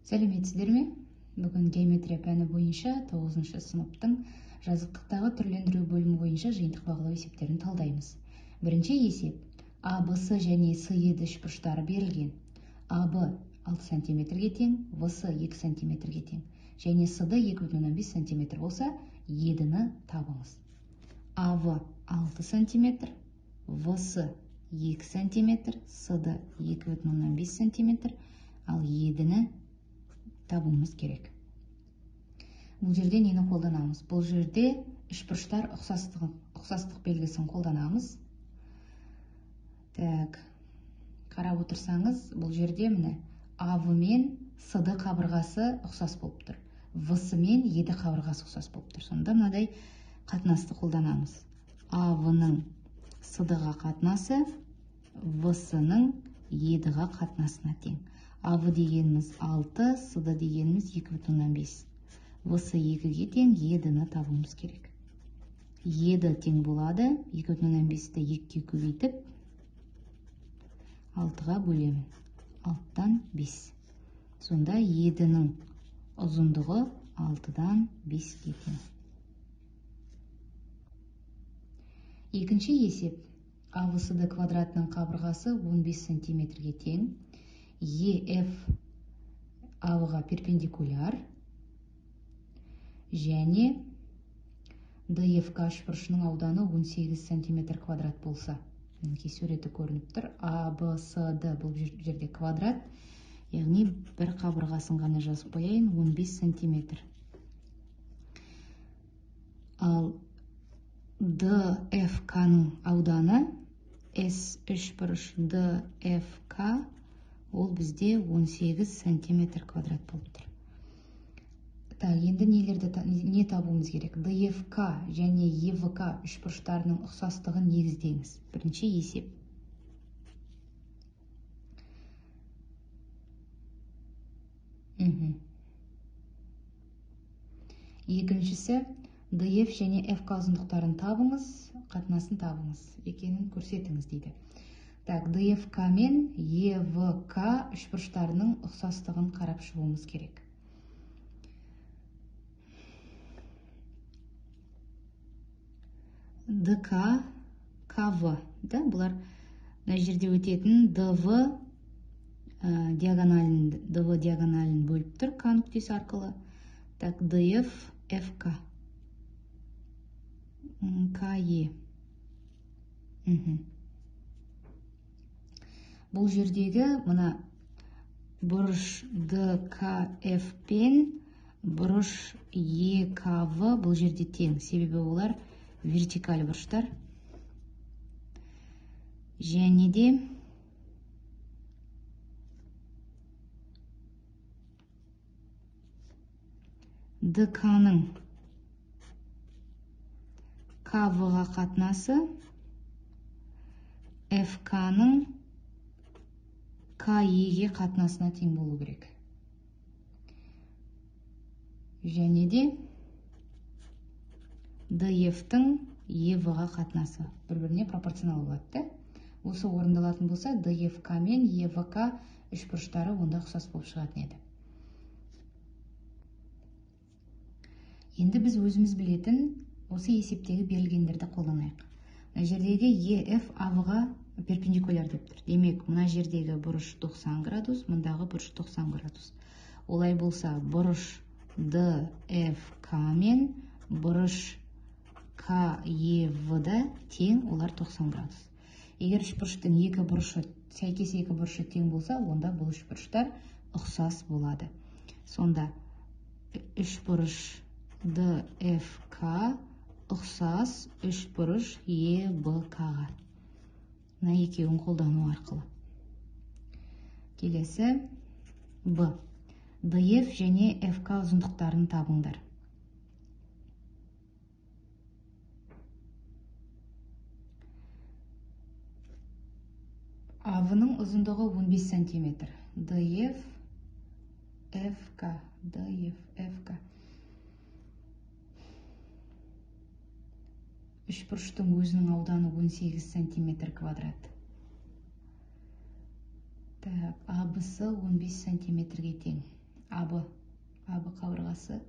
Сәлеметсіздер ме? Бүгін геометрия пәні бойынша 9-шы сыныптың жазықтықтағы түрлендіру бөлімі бойынша жиынтық бағалау есептерін талдаймыз. Бірінші есеп. А, Б, С және С, Е, Д үшбұрыштары берілген. А, Б 6 сантиметрге тең, В, С 2 сантиметрге тең және С, Д 2,5 сантиметр болса, Е, Д-ні табыңыз. А, В 6 сантиметр, В, С 2 сантиметр, С, Д 2,5 сантиметр, ал Е, Д-ні табуымыз керек. Бұл жерде нені қолданамыз? Бұл жерде үшбұрыштар ұқсастық белгісін қолданамыз. Так, қарап отырсаңыз, бұл жерде міне А, В мен С, Д қабырғасы ұқсас болып тұр. В, С мен Е, Д қабырғасы ұқсас болып тұр. Сонда мынадай қатынасты қолданамыз. А, В-ның С, Д-ға қатынасы В, С-ның Е, Д-ға қатынасына тең. А, В дегеніміз 6, С, Д дегеніміз 2,5. В, С 2-ге тең, Е, Д-ні табуымыз керек. Е, Д тең болады. 2,5-ті 2-ге көбейтіп, 6-ға бөлемін. 6-тан 5. Сонда Е, Д-ның ұзындығы 6-дан 5-ге тең. Екінші есеп. А, В, С, Д квадратының қабырғасы 15 сантиметрге тең. Е, Ф А, В-ға перпендикуляр және Д, Ф, К үшбұрышының ауданы 18 сантиметр квадрат болса, мінекей суреті көрініп тұр. А, Б, С, Д бұл жерде квадрат, яғни бір қабырғасын ғана жазып қояйын, 15 сантиметр. Ал Д, Ф, К-ның ауданы С үшбұрыш Д, Ф, К ол бізде 18 сантиметр квадрат болып тұр. Так, енді не табуымыз керек? Д, Ф, К және Е, В, К үшбұрыштарының ұқсастығын негіздеңіз. Бірінші есеп. Екіншісі, Д, Ф және Ф, К ұзындықтарын табыңыз, қатынасын табыңыз екенін көрсетіңіз дейді. Так, Д, Ф, К мен Е, В, К үшбұрыштарының ұқсастығын қарап шығуымыз керек. Д, К, К, В, да, бұлар мына жерде өтетін Д, В диагоналін, Д, В диагоналін бөліп тұр К нүктесі арқылы. Так, Д, Ф, Ф, К. К, Е. Бұл жердегі мына бұрыш Д, К, Ф пен бұрыш Е, К, В бұл жерде тең, себебі олар вертикаль бұрыштар. Және де Д, К-ның К, В-ға қатынасы Ф, К-ның К, Е-ге қатынасына тең болу керек. Және де Д, Ф-тің Е, В-ға қатынасы бір-біріне пропорционал болады, да? Осы орындалатын болса, Д, Ф, К мен Е, В, К үшбұрыштары онда ұқсас болып шығатын еді. Енді біз өзіміз білетін осы есептегі берілгендерді қолданайық. Мына жердегі Е, Ф, А, В-ға перпендикуляр деп тұр. Демек, мына жердегі бұрыш 90 градус, мындағы бұрыш 90 градус. Олай болса, бұрыш Д, Ф, К мен бұрыш К, Е, В да тең, олар 90 градус. Егер үшбұрыштың екі бұрышы, сәйкес екі бұрышы тең болса, онда бұл үшбұрыштар ұқсас болады. Сонда үшбұрыш Д, Ф, К ұқсас үшбұрыш Е, Б, К-ға. Мына екеуін қолдану арқылы. Келесі Б. Д, Ф және Ф, К ұзындықтарын табыңдар. А, В-ның ұзындығы 15 сантиметр. Д, Ф, Ф, К. Д, Ф, Ф, К. Үшбұрыштың өзінің ауданы 18 сантиметр квадрат. Так, А, Б, С 15 сантиметрге тең. АБ, АБ қабырғасы.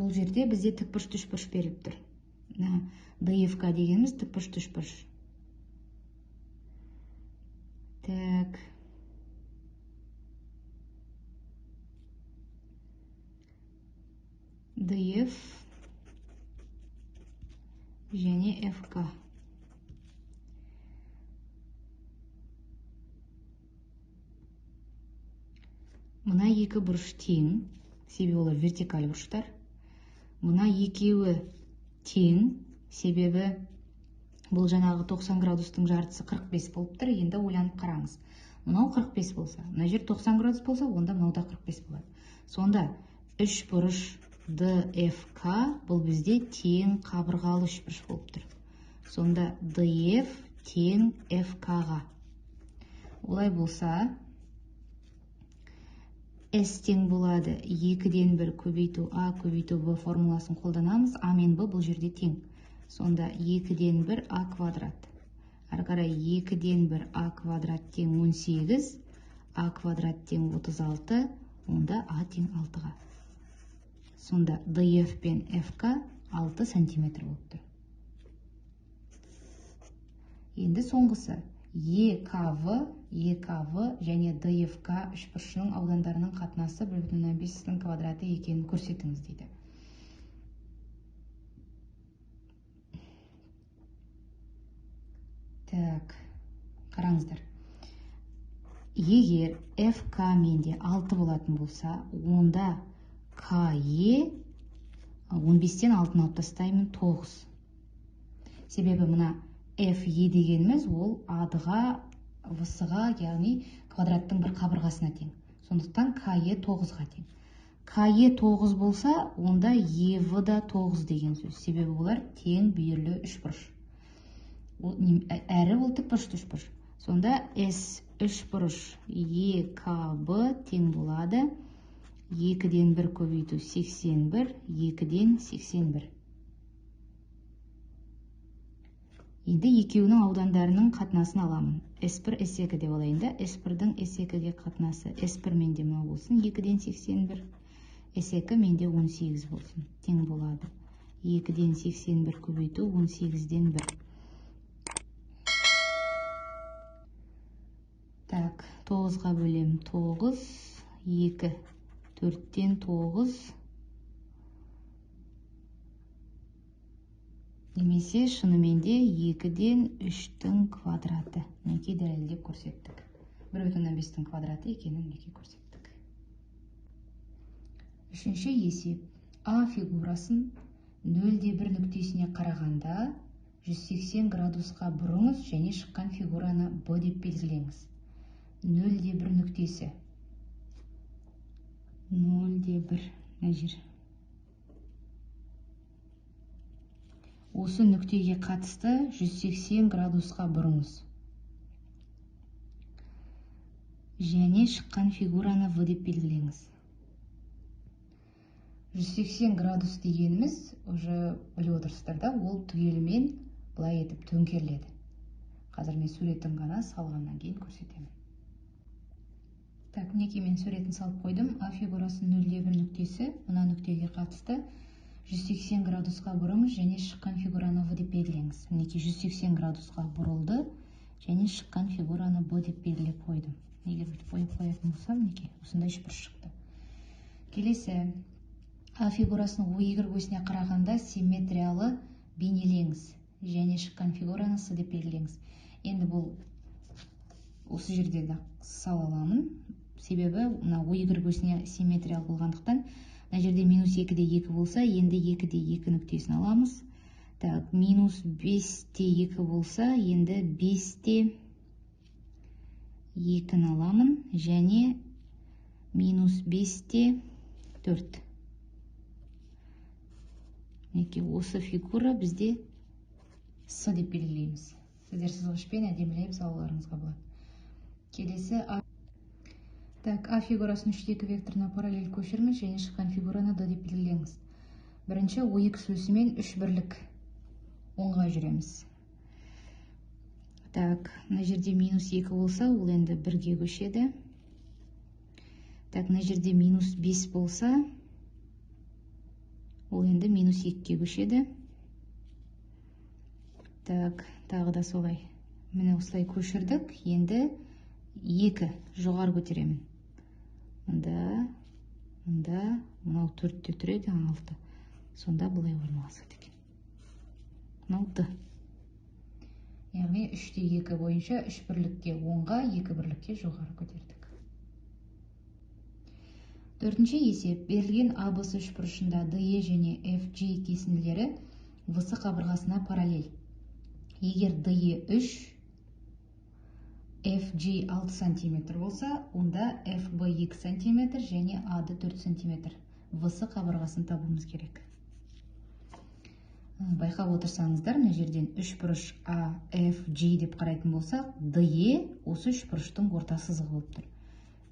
Бұл жерде бізде тікбұрышты үшбұрыш беріліп тұр. Мына ДФК дегеніміз тікбұрышты үшбұрыш. Так. ДФ және ФК. Мына екі бұрыш тең, себебі олар вертикаль бұрыштар. Мына екеуі тең, себебі бұл жаңағы 90 градустың жартысы 45 болып тұр. Енді ойланып қараңыз. Мынау 45 болса, мына жер 90 градус болса, онда мынау да 45 болады. Сонда үш бұрыш ДФК бұл бізде тең қабырғалы үшбұрыш болып тұр. Сонда ДФ тең ФК-ға. Олай болса, S тең болады 2-ден 1 көбейту А көбейту Б формуласын қолданамыз. А мен Б бұл жерде тең. Сонда 2-ден 1 А квадрат. Әрі қарай 2-ден 1 А квадрат тең 18, А квадрат тең 36, онда А тең 6-ға. Сонда ДФ пен ФК 6 сантиметр болып тұр. Енді соңғысы ЕКВ, ЕКВ және ДФК үшбұрышының аудандарының қатынасы 1,5-ның квадраты екенін көрсетіңіз дейді. Так, қараңыздар. Егер ФК менде 6 болатын болса, онда КЕ 15-тен 6-ны алып тастаймын, 9. Себебі мына ФЕ дегеніміз ол АД-ға, ВС-ға, яғни квадраттың бір қабырғасына тең. Сондықтан КЕ 9-ға тең. КЕ 9 болса, онда ЕВ да 9 деген сөз. Себебі олар тең бүйірлі үшбұрыш. Әрі ол тікбұрышты үшбұрыш. Сонда С үшбұрыш ЕКБ тең болады 2-ден 1 көбейту 81, 2-ден 81. Енді екеуінің аудандарының қатынасын аламын. S1, S2 деп алайын да. S1-дің S2-ге қатынасы S1 менде мынау болсын, 2-ден 81. S2 менде 18 болсын. Тең болады. 2-ден 81 көбейту 18-ден 1. Так, 9-ға бөлем 9, 2, 4-тен 9. Немесе шынымен де 2-ден 3-тің квадраты. Мінекей дәлелдеп көрсеттік. 1,5-тің квадраты екенін мінекей көрсеттік. Үшінші есеп. А фигурасын 0,1 нүктесіне қарағанда 180 градусқа бұрыңыз және шыққан фигураны Б деп белгілеңіз. 0,1 нүктесі. 0,1 мына жер. Осы нүктеге қатысты 180 градусқа бұрыңыз. Және шыққан фигураны В деп белгілеңіз. 180 градус дегеніміз, уже біліп отырсыздар да, ол түгелімен былай етіп төңкеріледі. Қазір мен суретін ғана салғаннан кейін көрсетемін. Так, мінекей мен суретін салып қойдым. А фигурасының 0,1 нүктесі мына нүктеге қатысты 180 градусқа бұрыңыз және шыққан фигураны В деп белгілеңіз. Мінекей 180 градусқа бұрылды және шыққан фигураны Б деп белгілеп қойдым. Егер бүйтіп бояп қоятын болсам, мінекей осындай үшбұрыш шықты. Келесі А фигурасын ОY осіне қарағанда симметриялы бейнелеңіз және шыққан фигураны С деп белгілеңіз. Енді бұл осы жерде де сала аламын. Себебі мына ОY осіне симметриялы болғандықтан мына жерде минус 2-де 2 болса, енді 2-де 2 нүктесін аламыз. Так, минус 5-те 2 болса, енді 5-те 2-ні аламын және минус 5-те 4. Мінекей осы фигура бізде С деп белгілейміз. Сіздер сызғышпен әдемілеп салуларыңызға болады. Келесі А. Так, А фигурасын 3-2 векторына параллель көшіріңіз және шыққан фигураны Д деп белгілеңіз. Бірінші ОХ осімен 3 бірлік оңға жүреміз. Так, мына жерде минус 2 болса, ол енді 1-ге көшеді. Так, мына жерде минус 5 болса, ол енді минус 2-ге көшеді. Так, тағы да солай. Міне осылай көшірдік. Енді 2 жоғары көтеремін. Мында, мында, мынау 4-те тұр еді, 6. Сонда былай орналасады екен. Мынау Д. Яғни 3-те 2 бойынша 3 бірлікке оңға, 2 бірлікке жоғары көтердік. Төртінші есеп. Берілген ABC үшбұрышында DE және FG кесінділері VC қабырғасына параллель. Егер DE 3, FG 6 см болса, онда FB 2 см және AD 4 см. VC қабырғасын табуымыз керек. Байқап отырсаңыздар, мына жерден үшбұрыш AFG деп қарайтын болсақ, DE осы үшбұрыштың орта сызығы болып тұр.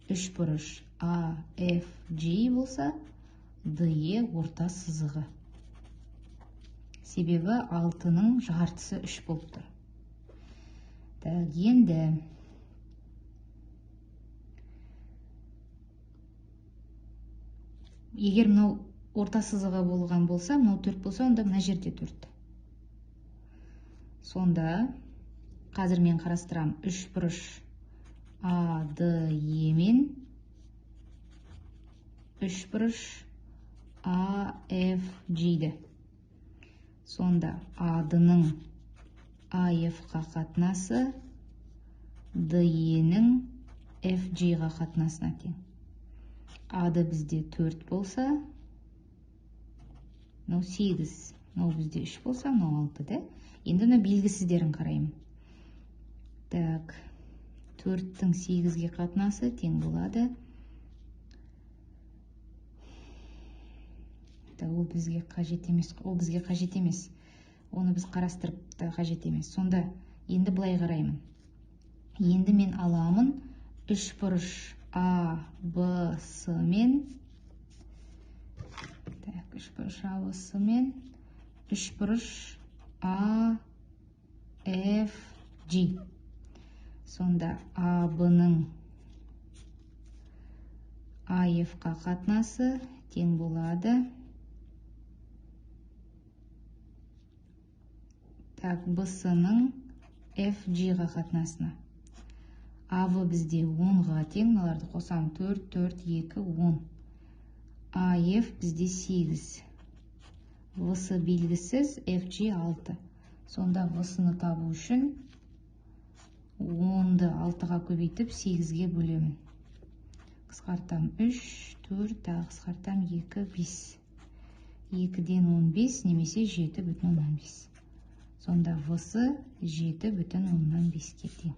Үшбұрыш AFG болса, DE орта сызығы. Себебі 6-ның жартысы 3 болып тұр. Так, енді егер мынау орта сызығы болған болса, мынау 4 болса, онда мына жерде 4. Сонда қазір мен қарастырам үшбұрыш ADE мен үшбұрыш AFG-ді. Сонда AD-ның AF-қа қатынасы DE-нің FG-ға қатынасына тең. AD бізде 4 болса, мынау 8, мынау бізде 3 болса, мынау 6, да? Енді мына белгісіздерін қараймын. Так, 4-тің 8-ге қатынасы тең болады. Так, ол бізге қажет емес, ол бізге қажет емес. Оны біз қарастырып та қажет емес. Сонда енді былай қараймын. Енді мен аламын үшбұрыш А, Б, С мен, так, үшбұрыш А, Б, С мен үшбұрыш А, Ф, G. Сонда А, Б-ның А, Ф-қа қатынасы тең болады. Так, Б, С-ның Ф, G-ға қатынасына. АВ бізде 10-ға тең, мыналарды қосам 4, 4, 2, 10. АФ бізде 8. ВС белгісіз, FG 6. Сонда ВС-ны табу үшін 10-ды 6-ға көбейтіп 8-ге бөлемін. Қысқартам 3, 4, тағы қысқартам 2, 5. 2-ден 15 немесе 7,5. Сонда ВС 7,5-ке тең.